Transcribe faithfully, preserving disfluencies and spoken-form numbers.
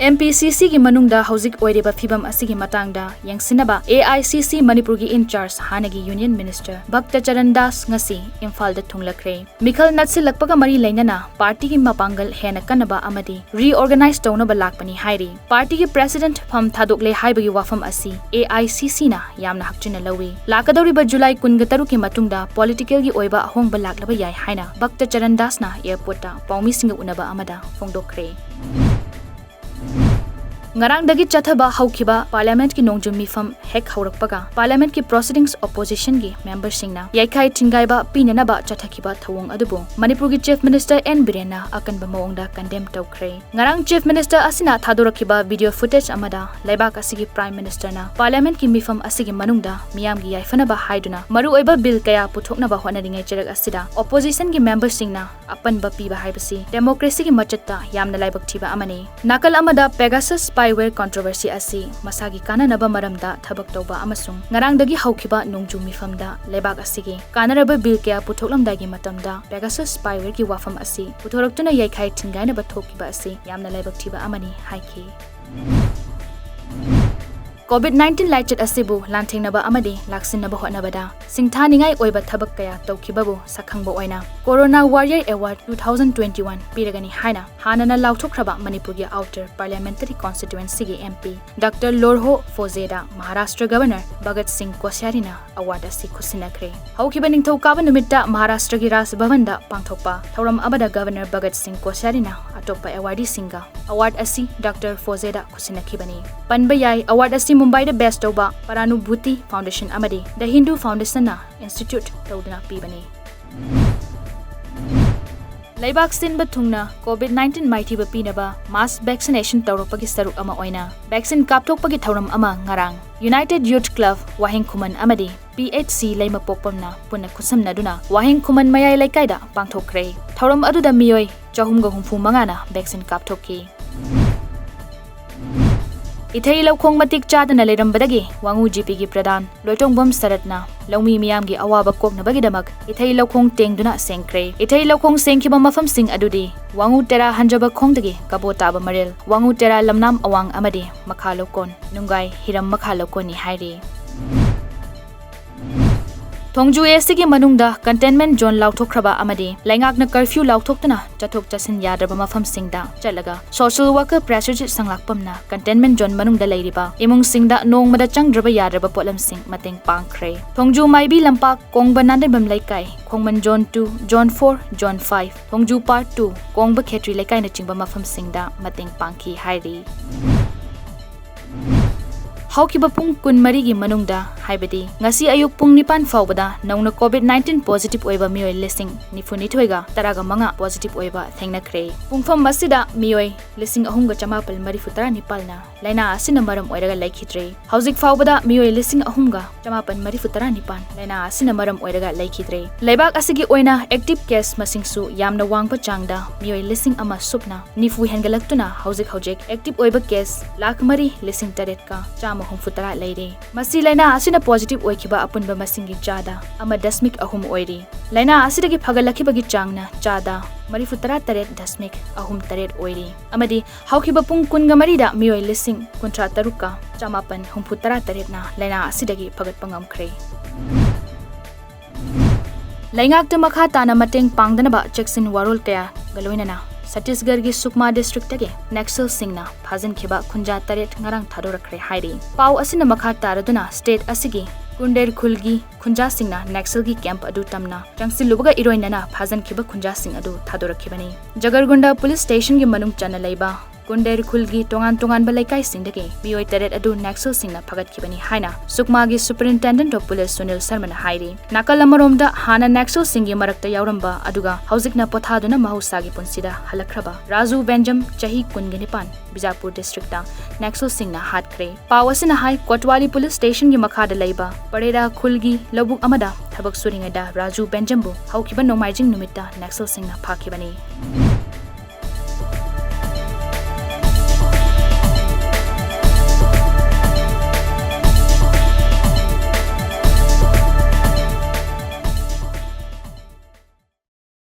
M P C C ꯒꯤ ꯃꯅꯨꯡꯗ ꯍꯧꯖꯤꯛ ꯑꯣꯏꯔꯤꯕ ꯐꯤꯕꯝ ꯑꯁꯤꯒꯤ ꯃꯇꯥꯡꯗ ꯌꯦꯡꯁꯤꯟꯅꯕ A I C C ꯃꯅꯤꯄꯨꯔꯒꯤ in charge ꯍꯥꯟꯅꯒꯤ Union Minister ꯚꯛꯇ ꯆꯔꯟ ꯗꯥꯁ ꯉꯁꯤ ꯏꯝꯐꯥꯜꯗ ꯊꯨꯡꯂꯈ꯭ꯔꯦ꯫ ꯃꯤꯈꯜ ꯅꯛꯁꯤꯜꯂꯛꯄꯒ ꯃꯔꯤ ꯂꯩꯅꯅ ꯄꯥꯔꯇꯤꯒꯤ ꯃꯄꯥꯡꯒꯜ ꯍꯦꯟꯅ ꯀꯟꯅꯕ ꯑꯃꯗꯤ reorganize ꯇꯧꯅꯕ ꯂꯥꯛꯄꯅꯤ ꯍꯥꯏꯔꯤ꯫ ꯄꯥꯔꯇꯤꯒꯤ president ꯐꯝ ꯊꯥꯗꯣꯛꯂꯦ ꯍꯥꯏꯕꯒꯤ ꯋꯥꯐꯝ ꯑꯁꯤ A I C C ꯅ ꯌꯥꯝꯅ ꯍꯛꯆꯤꯟꯅ ꯂꯧꯏ꯫ ꯂꯥꯛꯀꯗꯧꯔꯤꯕ ꯖꯨꯂꯥꯏ ꯀꯨꯟꯒ ꯇꯔꯨꯛꯀꯤ ꯃꯇꯨꯡꯗ political ꯒꯤ ꯑꯣꯏꯕ ꯑꯍꯣꯡꯕ ꯂꯥꯛꯂꯕ ꯌꯥꯏ ꯍꯥꯏꯅ ꯚꯛꯇ ꯆꯔꯟ ꯗꯥꯁꯅ airport ꯇ ꯄꯥꯎꯃꯤꯁꯤꯡꯒ ꯎꯅꯕ ꯑꯃꯗ ꯐꯣꯡꯗꯣꯛꯈ꯭ꯔꯦ꯫ ꯉꯔꯥꯡꯗꯒꯤ ꯆꯠꯊꯕ ꯍꯧꯈꯤꯕ Parliament ꯀꯤ ꯅꯣꯡꯖꯨ ꯃꯤꯐꯝ ꯍꯦꯛ ꯍꯧꯔꯛꯄꯒ Parliament ꯀꯤ proceedings opposition ꯒꯤ member ꯁꯤꯡꯅ ꯌꯩꯈꯥꯏ ꯊꯤꯡꯒꯥꯏꯕ ꯄꯤꯅꯅꯕ ꯆꯠꯊꯈꯤꯕ ꯊꯧꯑꯣꯡ ꯑꯗꯨꯕꯨ ꯃꯅꯤꯄꯨꯔꯒꯤ Chief Minister N ꯕꯤꯔꯦꯟꯅ ꯑꯀꯟꯕ ꯃꯑꯣꯡꯗ condemn ꯇꯧꯈ꯭ꯔꯦ꯫ ꯉꯔꯥꯡ Chief Minister ꯑꯁꯤꯅ ꯊꯥꯗꯣꯔꯛꯈꯤꯕ video footage ꯑꯃꯗ ꯂꯩꯕꯥꯛ ꯑꯁꯤꯒꯤ Prime Minister ꯅ Parliament ꯀꯤ ꯃꯤꯐꯝ ꯑꯁꯤꯒꯤ ꯃꯅꯨꯡꯗ ꯃꯤꯌꯥꯝꯒꯤ ꯌꯥꯏꯐꯅꯕ ꯍꯥꯏꯗꯨꯅ ꯃꯔꯨꯑꯣꯏꯕ bill ꯀꯌꯥ ꯄꯨꯊꯣꯛꯅꯕ ꯍꯣꯠꯅꯔꯤꯉꯩ ꯆꯔꯛ ꯑꯁꯤꯗ opposition ꯒꯤ member ꯁꯤꯡꯅ ꯑꯄꯟꯕ ꯄꯤꯕ ꯍꯥꯏꯕꯁꯤ democracy ꯒꯤ ꯃꯆꯠꯇ ꯌꯥꯝꯅ ꯂꯥꯏꯕꯛ ꯊꯤꯕ ꯑꯃꯅꯤ꯫ ꯅꯥꯀꯜ ꯑꯃꯗ Pegasus spyware controversy ꯑꯁꯤ ꯃꯁꯥꯒꯤ ꯀꯥꯟꯅꯅꯕ ꯃꯔꯝꯗ ꯊꯕꯛ ꯇꯧꯕ ꯑꯃꯁꯨꯡ ꯉꯔꯥꯡꯗꯒꯤ ꯍꯧꯈꯤꯕ ꯅꯣꯡꯖꯨ ꯃꯤꯐꯝꯗ ꯂꯩꯕꯥꯛ ꯑꯁꯤꯒꯤ ꯀꯥꯟꯅꯔꯕ bill ꯀꯌꯥ ꯄꯨꯊꯣꯛꯂꯝꯗꯥꯏꯒꯤ ꯃꯇꯝꯗ Pegasus spyware ꯒꯤ ꯋꯥꯐꯝ ꯑꯁꯤ ꯄꯨꯊꯣꯔꯛꯇꯨꯅ ꯌꯩꯈꯥꯏ ꯊꯤꯟꯒꯥꯏꯅꯕ ꯊꯣꯛꯈꯤꯕ ꯑꯁꯤ ꯌꯥꯝꯅ ꯂꯥꯏꯕꯛ ꯊꯤꯕ ꯑꯃꯅꯤ ꯍꯥꯏꯈꯤ꯫ COVID nineteen ꯂꯥꯏꯆꯠ ꯑꯁꯤꯕꯨ ꯂꯥꯟꯊꯦꯡꯅꯕ ꯑꯃꯗꯤ ꯂꯥꯛꯁꯤꯟꯅꯕ ꯍꯣꯠꯅꯕꯗ ꯁꯤꯡꯊꯥꯅꯤꯡꯉꯥꯏ ꯑꯣꯏꯕ ꯊꯕꯛ ꯀꯌꯥ ꯇꯧꯈꯤꯕꯕꯨ ꯁꯛꯈꯪꯕ ꯑꯣꯏꯅ Corona Warrior Award two thousand twenty-one ꯄꯤꯔꯒꯅꯤ ꯍꯥꯏꯅ ꯍꯥꯟꯅꯅ ꯂꯥꯎꯊꯣꯛꯈ꯭ꯔꯕ ꯃꯅꯤꯄꯨꯔꯒꯤ Outer Parliamentary Constituency ꯒꯤ M P Doctor ꯂꯣꯔꯍꯣ ꯐꯣꯖꯦꯗ Maharashtra Governor Bhagat ꯁꯤꯡ ꯀꯣꯁ꯭ꯌꯥꯔꯤꯅ award ꯑꯁꯤ ꯈꯨꯠꯁꯤꯟꯅꯈ꯭ꯔꯦ꯫ ꯍꯧꯈꯤꯕ ꯅꯤꯡꯊꯧꯀꯥꯕ ꯅꯨꯃꯤꯠꯇ ꯃꯍꯥꯔꯥꯁꯇ꯭ꯔꯒꯤ ꯔꯥꯖ ꯚꯕꯟꯗ ꯄꯥꯡꯊꯣꯛꯄ ꯊꯧꯔꯝ ꯑꯃꯗ Governor ꯚꯒꯠ ꯁꯤꯡ ꯀꯣꯁ꯭ꯌꯥꯔꯤꯅ ꯑꯇꯣꯞꯄ awardee ꯁꯤꯡꯒ award ꯑꯁꯤ Doctor ꯐꯣꯖꯦꯗ ꯈꯨꯠꯁꯤꯟꯅꯈꯤꯕꯅꯤ꯫ ꯄꯟꯕ ꯌꯥꯏ, award ꯑꯁꯤ ꯃꯨꯝꯕꯥꯏꯗ base ꯇꯧꯕ ꯄꯔꯥꯅꯨꯚꯨꯇꯤ Foundation ꯑꯃꯗꯤ The Hindu Foundation ꯅ institute ꯇꯧꯗꯨꯅ ꯄꯤꯕꯅꯤ꯫ ꯂꯩꯕꯥꯛ ꯁꯤꯟꯕ ꯊꯨꯡꯅ COVID nineteen ꯃꯥꯏꯊꯤꯕ ꯄꯤꯅꯕ mass vaccination ꯇꯧꯔꯛꯄꯒꯤ ꯁꯔꯨꯛ ꯑꯃ ꯑꯣꯏꯅ vaccine ꯀꯥꯞꯊꯣꯛꯄꯒꯤ ꯊꯧꯔꯝ ꯑꯃ ꯉꯔꯥꯡ United Youth Club ꯋꯥꯍꯦꯡ ꯈꯨꯃꯟ ꯑꯃꯗꯤ P H C ꯂꯩꯃꯄꯣꯛꯄꯝꯅ ꯄꯨꯟꯅ ꯈꯨꯠꯁꯝꯅꯗꯨꯅ ꯋꯥꯍꯦꯡ ꯈꯨꯃꯟ ꯃꯌꯥꯏ ꯂꯩꯀꯥꯏꯗ ꯄꯥꯡꯊꯣꯛꯈ꯭ꯔꯦ꯫ ꯊꯧꯔꯝ ꯑꯗꯨꯗ ꯃꯤꯑꯣꯏ ꯆꯍꯨꯝꯒ ꯍꯨꯝꯐꯨ ꯃꯉꯥꯅ vaccine ꯀꯥꯞꯊꯣꯛꯈꯤ꯫ ꯏꯊꯩ ꯂꯧꯈꯣꯡ ꯃꯇꯤꯛ ꯆꯥꯗꯅ ꯂꯩꯔꯝꯕꯗꯒꯤ ꯋꯥꯉꯨ ꯖꯤꯄꯤꯒꯤ ꯄ꯭ꯔꯙꯥꯟ ꯂꯣꯏꯇꯣꯡꯕꯝ ꯁꯔꯠꯅ ꯂꯧꯃꯤ ꯃꯤꯌꯥꯝꯒꯤ ꯑꯋꯥꯕ ꯀꯣꯛꯅꯕꯒꯤꯗꯃꯛ ꯏꯊꯩ ꯂꯧꯈꯣꯡ ꯇꯦꯡꯗꯨꯅ ꯁꯦꯡꯈ꯭ꯔꯦ꯫ ꯏꯊꯩ ꯂꯧꯈꯣꯡ ꯁꯦꯡꯈꯤꯕ ꯃꯐꯝꯁꯤꯡ ꯑꯗꯨꯗꯤ ꯋꯥꯉꯨ ꯇꯦꯔꯥ ꯍꯟꯖꯕ ꯈꯣꯡꯗꯒꯤ ꯀꯕꯣ ꯇꯥꯕ ꯃꯔꯦꯜ, ꯋꯥꯉꯨ ꯇꯦꯔꯥ ꯂꯝꯅꯥꯝ ꯑꯋꯥꯡ ꯑꯃꯗꯤ ꯃꯈꯥ ꯂꯧꯀꯣꯟ, ꯅꯨꯡꯒꯥꯏ ꯍꯤꯔꯝ ꯃꯈꯥ ꯂꯧꯀꯣꯟꯅꯤ ꯍꯥꯏꯔꯤ꯫ ꯊꯣꯡꯖꯨ ꯑꯦꯁꯤꯒꯤ ꯃꯅꯨꯡꯗ containment zone ꯂꯥꯎꯊꯣꯛꯈ꯭ꯔꯕ ꯑꯃꯗꯤ ꯂꯩꯉꯥꯛꯅ curfew ꯂꯥꯎꯊꯣꯛꯇꯨꯅ ꯆꯠꯊꯣꯛ ꯆꯠꯁꯤꯟ ꯌꯥꯗ꯭ꯔꯕ ꯃꯐꯝꯁꯤꯡꯗ ꯆꯠꯂꯒ social worker ꯄ꯭ꯔꯦꯁꯔꯖꯤꯠ ꯁꯪꯂꯥꯛꯄꯝꯅ containment zone ꯃꯅꯨꯡꯗ ꯂꯩꯔꯤꯕ ꯏꯃꯨꯡꯁꯤꯡꯗ ꯅꯣꯡꯃꯗ ꯆꯪꯗ꯭ꯔꯕ ꯌꯥꯗ꯭ꯔꯕ ꯄꯣꯠꯂꯝꯁꯤꯡ ꯃꯇꯦꯡ ꯄꯥꯡꯈ꯭ꯔꯦ꯫ ꯊꯣꯡꯖꯨ ꯃꯥꯏꯕꯤ ꯂꯝꯄꯥꯛ, ꯀꯣꯡꯕ ꯅꯥꯟꯗꯩꯕꯝ ꯂꯩꯀꯥꯏ, ꯈꯣꯡꯃꯟ zone two, zone four, zone five, ꯊꯣꯡꯖꯨ part two, ꯀꯣꯡꯕ ꯈꯦꯇ꯭ꯔꯤ ꯂꯩꯀꯥꯏꯅꯆꯤꯡꯕ ꯃꯐꯝꯁꯤꯡꯗ ꯃꯇꯦꯡ ꯄꯥꯡꯈꯤ ꯍꯥꯏꯔꯤ꯫ ꯍꯧꯈꯤꯕ ꯄꯨꯡ ꯀꯨꯟꯃꯔꯤꯒꯤ ꯃꯅꯨꯡꯗ, ꯍꯥꯏꯕꯗꯤ ꯉꯁꯤ ꯑꯌꯨꯛ ꯄꯨꯡ ꯅꯤꯄꯥꯟ ꯐꯥꯎꯕꯗ ꯅꯧꯅ COVID nineteen positive ꯑꯣꯏꯕ ꯃꯤꯑꯣꯏ ꯂꯤꯁꯤꯡ ꯅꯤꯐꯨꯅꯤꯊꯣꯏꯒ ꯇꯔꯥꯒ ꯃꯉꯥ positive ꯑꯣꯏꯕ ꯊꯦꯡꯅꯈ꯭ꯔꯦ꯫ ꯄꯨꯡꯐꯝ ꯑꯁꯤꯗ ꯃꯤꯑꯣꯏ ꯂꯤꯁꯤꯡ ꯑꯍꯨꯝꯒ ꯆꯃꯥꯄꯜ ꯃꯔꯤꯐꯨ ꯇꯔꯥꯅꯤꯄꯥꯜꯅ ꯂꯥꯏꯅꯥ ꯑꯁꯤꯅ ꯃꯔꯝ ꯑꯣꯏꯔꯒ ꯂꯩꯈꯤꯗ꯭ꯔꯦ꯫ ꯍꯧꯖꯤꯛ ꯐꯥꯎꯕꯗ ꯃꯤꯑꯣꯏ ꯂꯤꯁꯤꯡ ꯑꯍꯨꯝꯒ ꯆꯃꯥꯄꯜ ꯃꯔꯤꯐꯨ ꯇꯔꯥꯅꯤꯄꯥꯜ ꯂꯥꯏꯅꯥ ꯑꯁꯤꯅ ꯃꯔꯝ ꯑꯣꯏꯔꯒ ꯂꯩꯈꯤꯗ꯭ꯔꯦ꯫ ꯂꯩꯕꯥꯛ ꯑꯁꯤꯒꯤ ꯑꯣꯏꯅ active case ꯃꯁꯤꯡꯁꯨ ꯌꯥꯝꯅ ꯋꯥꯡꯕ ꯆꯥꯡꯗ ꯃꯤꯑꯣꯏ ꯂꯤꯁꯤꯡ ꯑꯃ ꯁꯨꯞꯅ ꯅꯤꯐꯨ ꯍꯦꯟꯒꯠꯂꯛꯇꯨꯅ ꯍꯧꯖꯤꯛ ꯍꯧꯖꯤꯛ active ꯑꯣꯏꯕ case ꯂꯥꯈ ꯃꯔꯤ ꯂꯤꯁꯤꯡ ꯇꯔꯦꯠꯀ ꯆꯥꯝꯃ ꯍꯨꯝꯐꯨ ꯇꯔꯥ ꯂꯩꯔꯦ꯫ ꯃꯁꯤ ꯂꯥꯏꯅꯥ ꯑꯁꯤꯅ positive ꯑꯣꯏꯈꯤꯕ ꯑꯄꯨꯟꯕ ꯃꯁꯤꯡꯒꯤ ꯆꯥꯗ ꯑꯃ ꯗꯁꯃꯤꯛ ꯑꯍꯨꯝ ꯑꯣꯏꯔꯤ꯫ ꯂꯥꯏꯅꯥ ꯑꯁꯤꯗꯒꯤ ꯐꯒꯠꯂꯛꯈꯤꯕꯒꯤ ꯆꯥꯡꯅ ꯆꯥꯗ ꯃꯔꯤꯐꯨ ꯇꯔꯥ ꯇꯔꯦꯠ ꯗꯁꯃꯤꯛ ꯑꯍꯨꯝ ꯇꯔꯦꯠ ꯑꯣꯏꯔꯤ꯫ ꯑꯃꯗꯤ ꯍꯧꯈꯤꯕ ꯄꯨꯡ ꯀꯨꯟꯒ ꯃꯔꯤꯗ ꯃꯤꯑꯣꯏ ꯂꯤꯁꯤꯡ ꯀꯨꯟꯊ꯭ꯔꯥ ꯇꯔꯨꯛꯀ ꯆꯃꯥꯄꯟ ꯍꯨꯝꯐꯨ ꯇꯔꯥ ꯇꯔꯦꯠꯅ ꯂꯥꯏꯅꯥ ꯑꯁꯤꯗꯒꯤ ꯐꯒꯠꯄ ꯉꯝꯈ꯭ꯔꯦ꯫ ꯂꯩꯉꯥꯛꯇ ꯃꯈꯥ ꯇꯥꯅ ꯃꯇꯦꯡ ꯄꯥꯡꯗꯅꯕ ꯆꯦꯛꯁꯤꯟ ꯋꯥꯔꯣꯜ ꯀꯌꯥꯒ ꯂꯣꯏꯅꯅ ꯁꯠꯇꯤꯁꯒꯔꯒꯤ ꯁꯨꯛꯃꯥ districtꯇꯒꯤ ꯅꯛꯁꯜꯁꯤꯡꯅ ꯐꯥꯖꯤꯟꯈꯤꯕ ꯈꯨꯟꯖꯥ ꯇꯔꯦꯠ ꯉꯔꯥꯡ ꯊꯥꯗꯣꯔꯛꯈ꯭ꯔꯦ ꯍꯥꯏꯔꯤ꯫ ꯄꯥꯎ ꯑꯁꯤꯅ ꯃꯈꯥ ꯇꯥꯔꯗꯨꯅ state ꯑꯁꯤꯒꯤ ꯀꯨꯟꯗꯦꯔ ꯈꯨꯜꯒꯤ ꯈꯨꯟꯖꯥꯁꯤꯡꯅ ꯅꯛꯁꯜꯒꯤ camp ꯑꯗꯨ ꯇꯝꯅ ꯆꯪꯁꯤꯜꯂꯨꯕꯒ ꯏꯔꯣꯏꯅꯅ ꯐꯥꯖꯤꯟꯈꯤꯕ ꯈꯨꯟꯖꯥꯁꯤꯡ ꯑꯗꯨ ꯊꯥꯗꯣꯔꯛꯈꯤꯕꯅꯤ꯫ ꯖꯒꯔꯒꯨꯟꯗꯥ police stationꯒꯤ ꯃꯅꯨꯡ ꯆꯟꯅ ꯂꯩꯕ ꯀꯨꯟꯗꯦꯔ ꯈꯨꯜꯒꯤ ꯇꯣꯉꯥꯟ ꯇꯣꯉꯥꯟꯕ ꯂꯩꯀꯥꯏꯁꯤꯡꯗꯒꯤ ꯃꯤꯑꯣꯏ ꯇꯔꯦꯠ ꯑꯗꯨ ꯅꯛꯁꯜꯁꯤꯡꯅ ꯐꯒꯠꯈꯤꯕꯅꯤ ꯍꯥꯏꯅ ꯁꯨꯛꯃꯥꯒꯤ superintendent of police ꯁꯨꯅꯤꯜ ꯁꯔꯃꯅ ꯍꯥꯏꯔꯤ꯫ ꯅꯥꯀꯜ ꯑꯃꯔꯣꯝꯗ ꯍꯥꯟꯅ ꯅꯛꯁꯜꯁꯤꯡꯒꯤ ꯃꯔꯛꯇ ꯌꯥꯎꯔꯝꯕ ꯑꯗꯨꯒ ꯍꯧꯖꯤꯛꯅ ꯄꯣꯊꯥꯗꯨꯅ ꯃꯍꯧꯁꯥꯒꯤ ꯄꯨꯟꯁꯤꯗ ꯍꯜꯂꯛꯈ꯭ꯔꯕ ꯔꯥꯖꯨ ꯕꯦꯟꯖꯝ, ꯆꯍꯤ ꯀꯨꯟꯒ ꯅꯤꯄꯥꯟ, ꯕꯤꯖꯥꯄꯨꯔ districtꯇ ꯅꯛꯁꯜꯁꯤꯡꯅ ꯍꯥꯠꯈ꯭ꯔꯦ꯫ ꯄꯥꯎ ꯑꯁꯤꯅ ꯍꯥꯏ, ꯀꯣꯠꯋꯥꯂꯤ police stationꯒꯤ ꯃꯈꯥꯗ ꯂꯩꯕ ꯄꯔꯦꯔꯥ ꯈꯨꯜꯒꯤ ꯂꯧꯕꯨꯛ ꯑꯃꯗ ꯊꯕꯛ ꯁꯨꯔꯤꯉꯩꯗ ꯔꯥꯖꯨ ꯕꯦꯟꯖꯝꯕꯨ ꯍꯧꯈꯤꯕ ꯅꯣꯡꯃꯥꯏꯖꯤꯡ ꯅꯨꯃꯤꯠꯇ ꯅꯛꯁꯜꯁꯤꯡꯅ ꯐꯥꯈꯤꯕꯅꯤ꯫